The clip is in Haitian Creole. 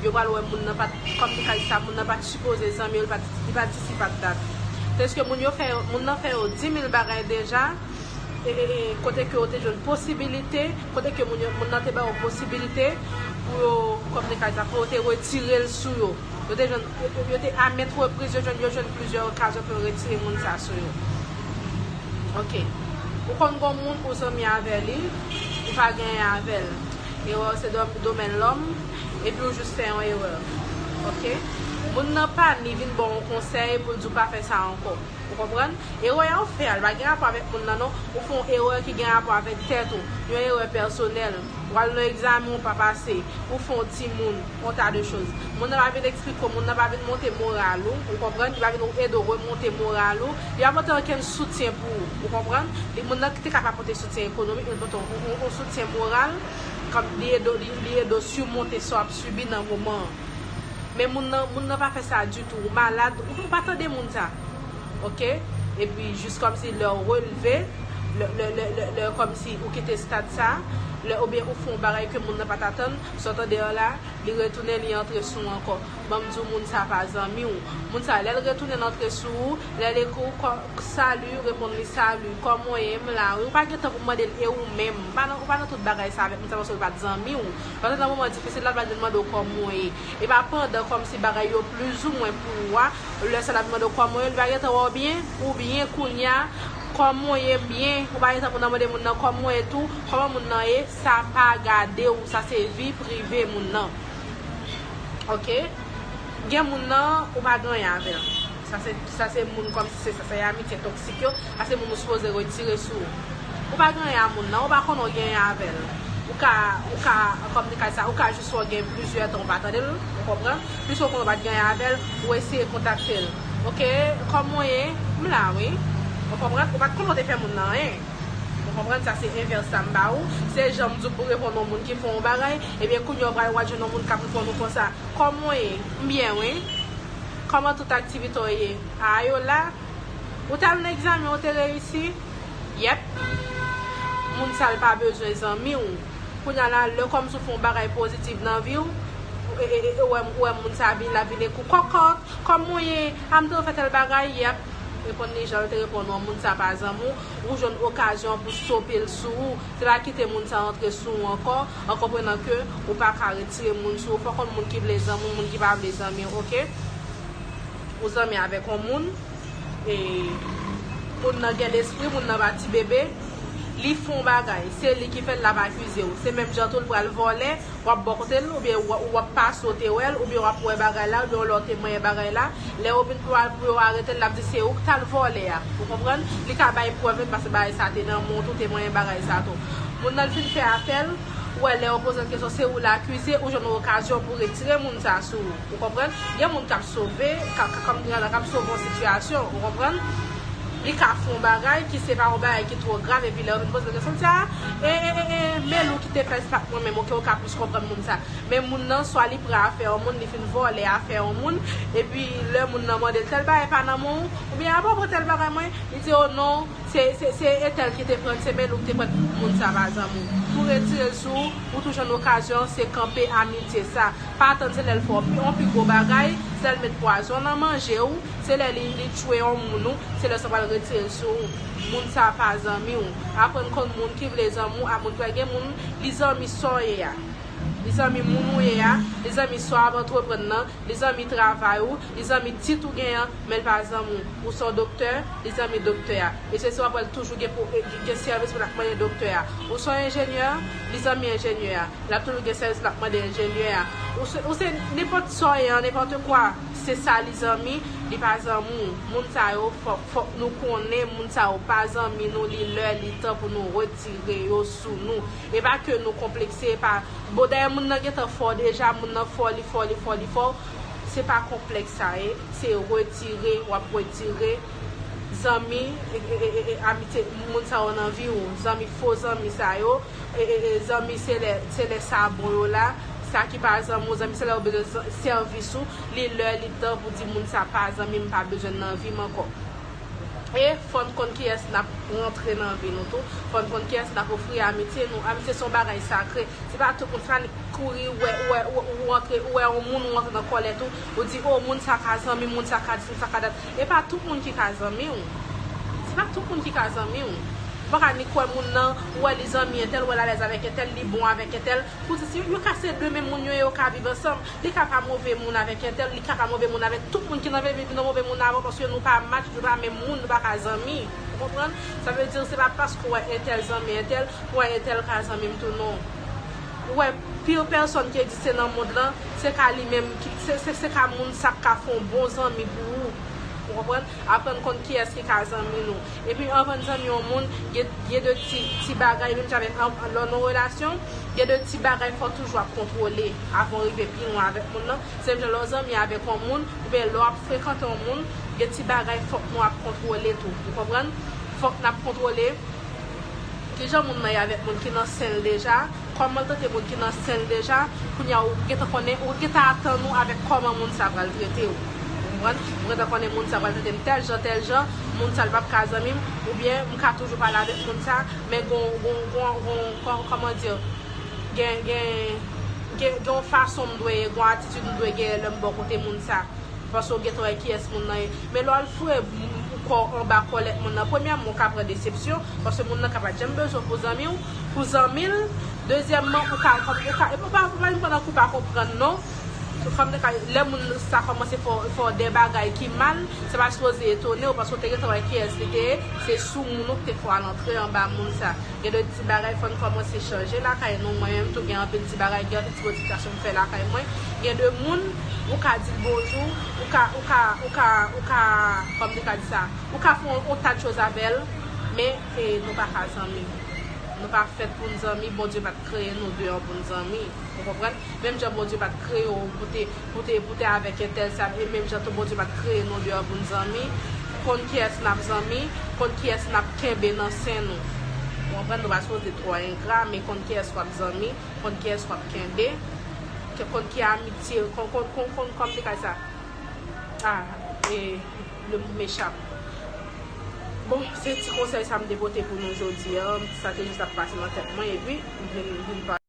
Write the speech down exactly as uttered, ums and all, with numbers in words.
Yo pral wè moun nan pa t, kòm li ka di sa, moun nan pa t sipoze zanmi yo, li pa t, li pa t di si pa t dat. Tèske moun yo fè, moun nan fè yo dimil bagay deja, e, e, e, kote ke yo te jwenn posibilite, kote ke moun yo, moun nan te ba yo posibilite pou yo, kòm li ka di sa, pou yo te retire l sou yo. Yo te jwenn, yo, yo, yo te a maintes reprises, yo jwenn, yo jwenn plizyè okazyon pou yo retire moun sa sou yo. Ok. Ou konn gon moun ou zanmi avè li, ou pa gen anyen avè l. Erè se dom-, domèn lòm, epi ou jis fè yon erè. Ok? Moun nan pa ni vin ba w yon konsèy pou l di w pa fè sa ankò. Ou konprann? Erè a ou fè a, li pa gen rapò avèk moun nan non. Ou fè yon erè ki gen rapò avèk tèt ou. Yon erè pèsonèl. Ou al nan egzamen ou pa pase. Ou fè yon timoun. Yon ta de choz. Moun nan pa vin eksplike w, moun nan pa vin monte moral ou. Ou konprann? Li pa vin ede w remonte moral ou. Li pa pote okenn soutyen pou ou. Ou konprann? Li, moun nan ki te ka pa pote soutyen ekonomik, li pote yon, yon, yon soutyen moral. Kòm li ede w, li, li ede w simonte sa w ap sibi nan moman an. Men moun nan, moun nan pa fè sa ditou. Ou malad, ou pa tande moun sa. Ok? Epi, jis kòmsi lè w releve, lè, lè, lè, lè, lè kòmsi ou kite stad sa, lè oubyen ou fè yon bagay ke moun nan pa t atann, sa w tande an la, li retounen, li antre sou w ankò. Ban m di w, moun sa pa zanmi w. Moun sa, lè l retounen, l antre sou ou, lè l ekri w, kò-, salut, reponn li, salut, kòman w ye, m la wi. Ou pa gen tan pou mande l, e ou menm? Ou pa nan, ou pa nan tout bagay sa avèk moun sa, paske l pa t zanmi w. Paske nan moman difisil la, l pa t vin mande w kòman w ye. E pa pandan kòmsi bagay yo plizoumwen pou ou a, lè sa l ap mande w kòman w ye, li pa gentan wè w byen, ou byen kounye a, kòman w ye byen, ou pa gentan pou nan mande moun nan kòman w ye tou, kòman moun nan ye, sa pa gade w, sa se vi prive moun nan. Ok? Gen moun nan, ou pa gen anyen avè l. Sa se, sa se moun kòmsi se, sa se amitye toksik yo. Sa se moun ou sipoze retire sou ou. Ou pa gen anyen a moun nan, ou pa konnen w gen anyen avè l. Ou ka, ou ka, kòm di kay sa, ou ka jis wè w gen plizyè tan ou pa tande l, ou konprann? Plis ou konnen w pa t gen anyen avè l, ou eseye kontakte l. Ok, kòman w ye? M la wi. Ou konprann? Ou pa t konnen w te fè moun nan anyen. Ou konprann? Sa se envès sa m ba ou. Se jan m di w pou reponn yon moun ki fè yon bagay, ebyen kounye a w pral wè jwenn yon moun k ap reponn ou konsa. Kòman w ye? M byen wi. Kòman tout aktivite w ye? A yo la? Ou t al nan egzamen, ou te reyisi? Yèp. Moun sa l pa bezwen zanmi w. Kounye a la, lè kòmsi w fè yon bagay pozitif nan vi w, e, e, e, ou wè, ou wè moun sa vin, l ap vin ekri w, kòkòt, kòman w ye? A m te fè tèl bagay, yèp. Reponn li jan l te reponn ou an, moun sa pa zanmi w, ou jwenn okazyon pou stope l sou ou. Se pa kite moun sa antre sou ou ankò, an konprenan ke ou pa ka retire moun sou ou. Fòk yon moun ki vle zanmi w, moun ki pa vle zanmi w, ok? Ou zanmi avèk yon moun, e moun nan gen lespri, moun nan pa ti bebe, li fè yon bagay, se li ki fè l, l ap akize w. Se menm jan tou l pral vòlè, w ap bò kote l, oubyen w, w ap pase, w te wè l, oubyen w ap wè bagay la, oubyen w lè w te manyen bagay la, lè yo vin pou, pou yo arete l, l ap di se ou k t al vòlè a. Ou konprann? Li ka bay prèv menm paske bagay sa te nan men w tou, te manyen bagay sa tou. Moun nan fin fè afè l, ou wè lè yo poze l kesyon, se ou l akize, ou jwenn yon okazyon pou retire moun sa sou ou. Ou konprann? Gen moun k ap sove, k ap, k ap, k ap, k ap sove yon sitiyasyon, ou konprann? Li ka fè yon bagay ki se pa yon bagay ki twò grav, epi lè yo vin poze l kesyon, l di, a, e, e, e, e, men ou ki te fè, se pa t mwen menm, ok, ou ka plis konprann moun sa. Men moun nan, swa li pran afè yon moun, li fin vòlè afè yon moun, epi lè moun nan mande l, tèl bagay pa nan men w, oubyen a pwopwo tèl bagay mwen, li di, o non, se, se, se entèl ki te pran l, se men ou ki te pran l, moun sa pa zanmi w. Pou retire l sou ou, ou tou jwenn okazyon, se kanpe amitye sa. Pa atann se lè l fè w pi, yon pi gwo bagay, se lè l met pwazon nan manje w, se lè li, li tchwe yon moun ou, se lè sa pral retire l sou ou. Moun sa pa zanmi w. Aprann konn moun ki vle zanmi w ak moun ki pa gen moun, li zanmi sa w ye a. Li zanmi moun ou ye a, li zanmi sa w ap antreprann nan, li zanmi travay ou, li zanmi tit ou genyen an, men l pa zanmi w. Ou se yon doktè, li zanmi doktè a. E se sa w ap wè l toujou gen pou, gen sèvis pou l ap mande doktè a. Ou se yon enjenyè, li zanmi enjenyè a. L ap toujou gen sèvis l ap mande enjenyè a. Ou se, ou se nenpòt sa w ye an, nenpòt kwa. Se sa li zanmi, li pa zanmi w. Moun sa yo, fòk, fòk nou konnen, moun sa yo pa zanmi nou, li lè, li tan pou nou retire yo sou nou. E pa ke nou konplekse, e pa, bon, dayè moun nan gentan fò deja, moun nan fò, li fò, li fò, li fò. Se pa konplèks sa ye, se retire, w ap retire zanmi, e, e, e, e, amitye, moun sa yo nan vi w, zanmi, fo zanmi sa yo, e, e, e, zanmi se lè, se lè sa bon yo la, sa ki pa zanmi w, zanmi se lè yo bezwen sèvis ou, li lè, li tan pou di moun sa pa zanmi m, pa bezwen nan vi m ankò. E fò n konn kiyès n ap rantre nan vi nou tou. Fò n konn kiyès n ap ofri amitye nou. Amitye se yon bagay sakre. Se pa tout moun, se pa nèk kouri, ou wè, ou wè, ou, ou rantre, ou wè yon moun, ou rantre nan kòlèt ou, ou di, o, moun sa ka zanmi, moun sa ka dis, moun sa ka dat. E pa tout moun ki ka zanmi w. Se pa tout moun ki ka zanmi w. Ou pa ka ni kwè moun nan, ou wè li zanmi entèl, ou wè l alèz avèk entèl, li bon avèk entèl. Pou di, si yo ka se de menm moun yo ye, yo ka viv ansanm. Li ka pa move moun avèk entèl, li ka pa move moun avèk tout moun ki nan vi, vin nan move moun avè w, paske nou pa match, nou pa menm moun, nou pa ka zanmi. Ou konprann? Sa vle di, se pa paske w wè entèl zanmi entèl, w wè entèl ka zanmi m tou, non. Ou wè, pire pèsòn ki egziste nan mond lan, se ka li menm, ki, se, se, se ka moun sa k ka fè yon bon zanmi pou ou. Ou konprann? Aprann konn kiyès ki ka zanmi nou. Epi anvan n zanmi yon moun, gen, gen de ti, ti bagay, menm jan avèk an, lè w nan relasyon, gen de ti bagay fò w toujou ap kontwole avan w rive pi lwen avèk moun nan. Se menm jan lè w zanmi avèk yon moun, oubyen lè w ap frekante yon moun, gen ti bagay fòk nou ap kontwole tou. Ou konprann? Fòk n ap kontwole kijan moun nan ye avèk moun ki nan sen l deja, kòman l trete moun ki nan sen l deja, kounye a ou gentan konnen, ou gentan atann ou avèk kòman moun sa pral trete w. Ou konprann? Ou gentan konnen moun sa pral trete m tèl jan, tèl jan, moun sa l p ap ka zanmi m, oubyen m ka toujou pale avèk moun sa, men gon, gon, gon, gon, kò-, kòman di, gen, gen, gen, gen yon fason m dwe ye, gon atitid m dwe genyen lè m bò kote moun sa. Paske w gentan wè kiyès moun nan ye. Men lè w al foure m, m, kò w anba kòlèt moun nan, premyèman, ou ka pran desepsyon, paske moun nan ka pa t janm bezwen w pou zanmi w, pou zanmi l. Dezyèmman, ou ka, ou ka, e pa, pa, pa, pa nan kou pa konprann, non. Kòm te ka, lè moun sa kòmanse fè w, fè w de bagay ki mal, sa pa sipoze etone w, paske w te gentan wè kiyès li te ye, se sou moun ou ki te fè w al antre anba moun sa. Gen de ti bagay fò n kòmanse chanje lakay nou. Mwen menm tou gen anpil ti bagay, gen anpil ti modifikasyon m fè lakay mwen. Gen de moun, ou ka di l bonjou, ou ka, ou ka, ou ka, ou ka, kòm te ka di sa, ou ka fè yon, yon ta de choz avè l, men, e, nou pa ka zanmi. Nou pa fèt pou n zanmi, Bondye pa t kreye nou deyò pou n zanmi. Ou konprann? Menm jan Bondye pa t kreye w pou te, pou te, pou te avèk entèl sa, e menm jan tou Bondye pa t kreye nou deyò pou n zanmi. Konn kiyès n ap zanmi, konn kiyès n ap kenbe nan sen nou. Ou konprann? Nou pa sipoze twò engra, men konn kiyès w ap zanmi, konn kiyès w ap kenbe, ke-, konn ki amitye, konn, konn, konn, konn, kòm te ka di sa. Ah, e, le mot m'échappe. Bon, se ti konsèy sa m te pote pou nou jodi a. Sa te jis ap pase nan tèt mwen, epi m vin, vin pale.